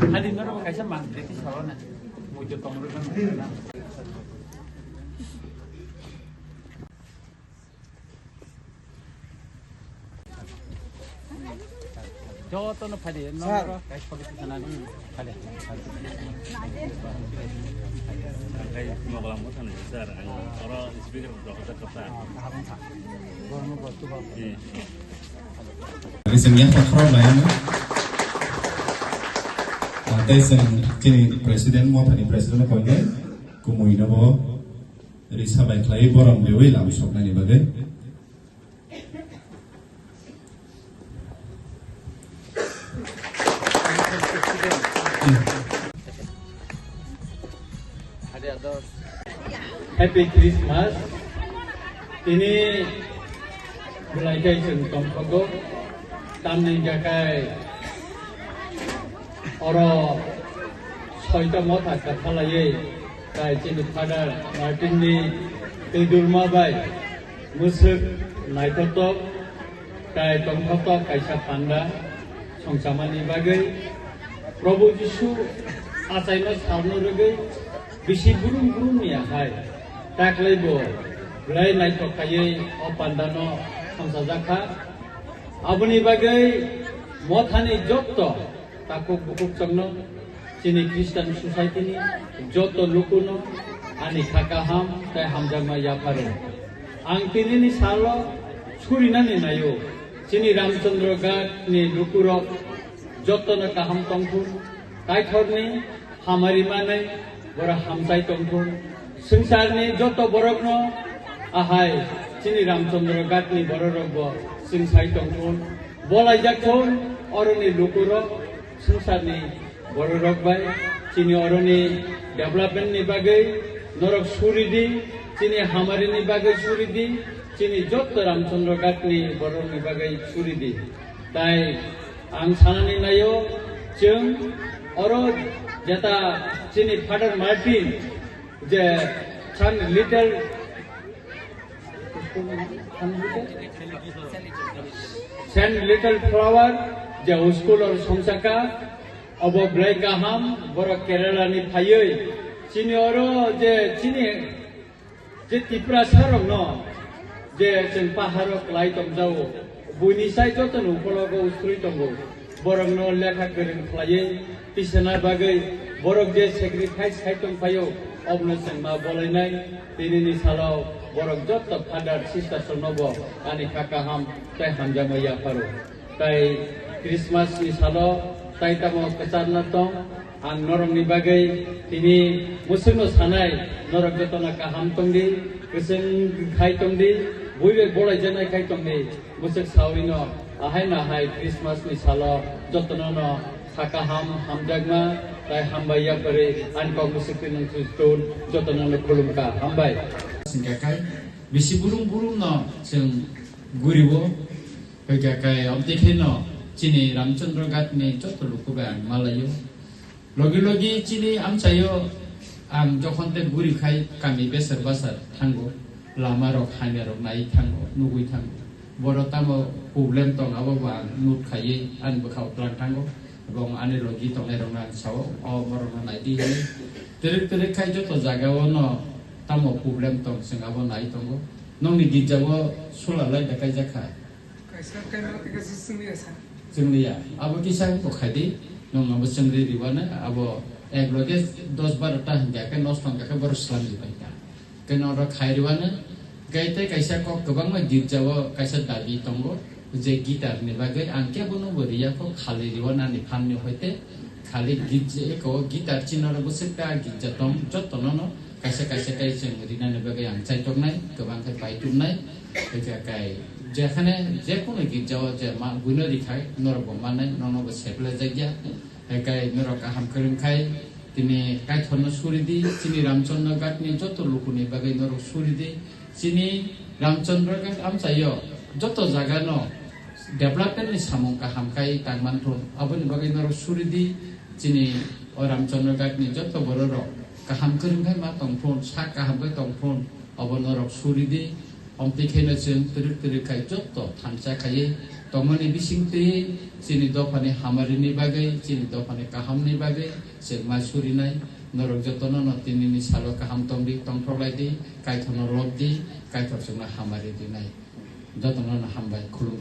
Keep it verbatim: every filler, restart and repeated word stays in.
Hadi norok kaisa mang practice salo na. Muitu tong rwgwng na. Jotono phadi, sir. Norok kaisa phadi sanani phadi. Ang kay mogla mo thani, sir, ang oro speaker rok kota kota. Kaham sa. Borno bostu ba. Iya. Tei chwng yapha khorok laiyano. Ah, tei chwng chini president, mothani president no koinai, kumui no bo risa bai khlai borom bewi lam soknani bagwi. Happy Christmas. Tini belai khe chwng tongthogo. Tamni hwnkha khe oro soita motha kwthalaiwi tai chini Father Martin ni twidulma bai mwswk naithotok tai tongthotok kaisa panda songchamani bagwi Probhu Jisu achaima salno rwgwi bisi brum brum ni ahai taklai bo belai naithok khaiwi o pandano songchajak kha. Aboni bagwi mothani jotto takhuk bukhuk chwngno, chini Christian society ni joto lukuno ani kha kaham tei hamjakma yapharo. Ang tinini salo surinani naio, chini Ramchandra Ghat ni lukurok jotono kaham tongthun, Kaitorni hamari manwi borok hamchai tongthun. Swngcharni joto borokno ahai chini Ramchandra Ghatni bororokbo swngchai tongthun. Bolaijak thun oroni lukurok swngcharni bororok bai. Chini oroni development ni bagwi norok suridi, chini hamarini bagwi suridi, chini joto Ramchandra Ghatni borokni bagwi suridi. Tai ang sanani naio, chwng oro jeta chini Father Martin je Saint Little, Saint Little Flower je school oro songchaka, obo belai kaham, borok Kerala ni phaiwi chini oro je chini je Tiprasa rokno je chwng paharo kwlai tongjago, buini sai jotoni ukologo usrwi tongo, borokno lekha kwrwng khlaiwi tisana bagwi borok je sacrifice khai tongphaio, obono chwng ma bolainai. Tinini salo borok joto father sister roknobo ani kha kaham tei hamjakma yapharo. Tai Christmas ni salo tai tamo kwcharna tong, ang norokni bagwi tini mwswkno sanai, norok jotono kaham tongdi, kwchwng khai tongdi, buibai bolaijaknai khai tongdi, mwswk sawino ahai nahai Christmas ni salo jotono no kha kaham hamjakma tai hambai yaphari ani kok mwswk twi nung twi tun jotono no khulumkha, hambai. Singkha khai bisi burum burum no chwng guriwo. Hwnkha khe, oboni khe no chini Ramchandra Ghat ni joto luku bai ang malaio. Logi logi chini amchaio ang jokhon tei guri khai kami besar basar thango, lama rok hamya rok nai thango, nugui thango. Boro tamo problem tong abo bo ang note khaiwi ani bwkhao tlang thango. Ebong ani logi tongnai rok no ang sao, o borok no nai di hinwi. Twrwk twrwk khai joto jaga o no tamo problem tong chwng abo nai tongo. Nokni girja o sula lai da kaijak kha. Kaisa kaima tei kaisa chwngli ya sa. Chwngli ya. Abo kisa bo khai di. Nwng abo chwngri riwano abo ek loge dos baro ta hwnkha khe nosto wngkha khe borok swlam di pai ta. Khe norok khai riwano. Khe tei kaisa kok kwbangma girja o kaisa dabi tongo je guitar ni bagwi ang kebo no bo riya kho, khali riwano ani phan ni hoite khali girja eko guitar chini norok bwswk ta girja tong joto no no. Kaisa kaisa khe chwng rinani bagwi ang chaitoknai, kwbang khe pai tubnai. Hwnkhe kai jekhane jekunu girjao je ma buino rikhai, norokbo mannai, nonobo seplejakya. Hwnkhe norok kaham kwrwngkhai, tini Kaitorno suridi, chini Ramchandra Ghatni joto lukuni bagwi norok suridi. Chini Ramchandra Ghat amchaio joto jagano development ni samung kaham khai tangmanthun, aboni bagwi norok suridi. Chini o Ramchandra Ghatni joto bororok kaham kwrwng khai ma tongthun, sak kaham khai tongthun, Obo norok suri di, omtwi kheno chwng twrwk twrwk khai jotto thansa khaiwi tongmani bisingtwi chini dophani hamarini bagwi, chini dophani kahamni bagwi chwng ma surinai. Norok jotono no tinini salo kaham tongdi, tongthok lai di, Kaitorno lob di, Kaitor chwngno hamari dinai. Jotono no hambai, khulum.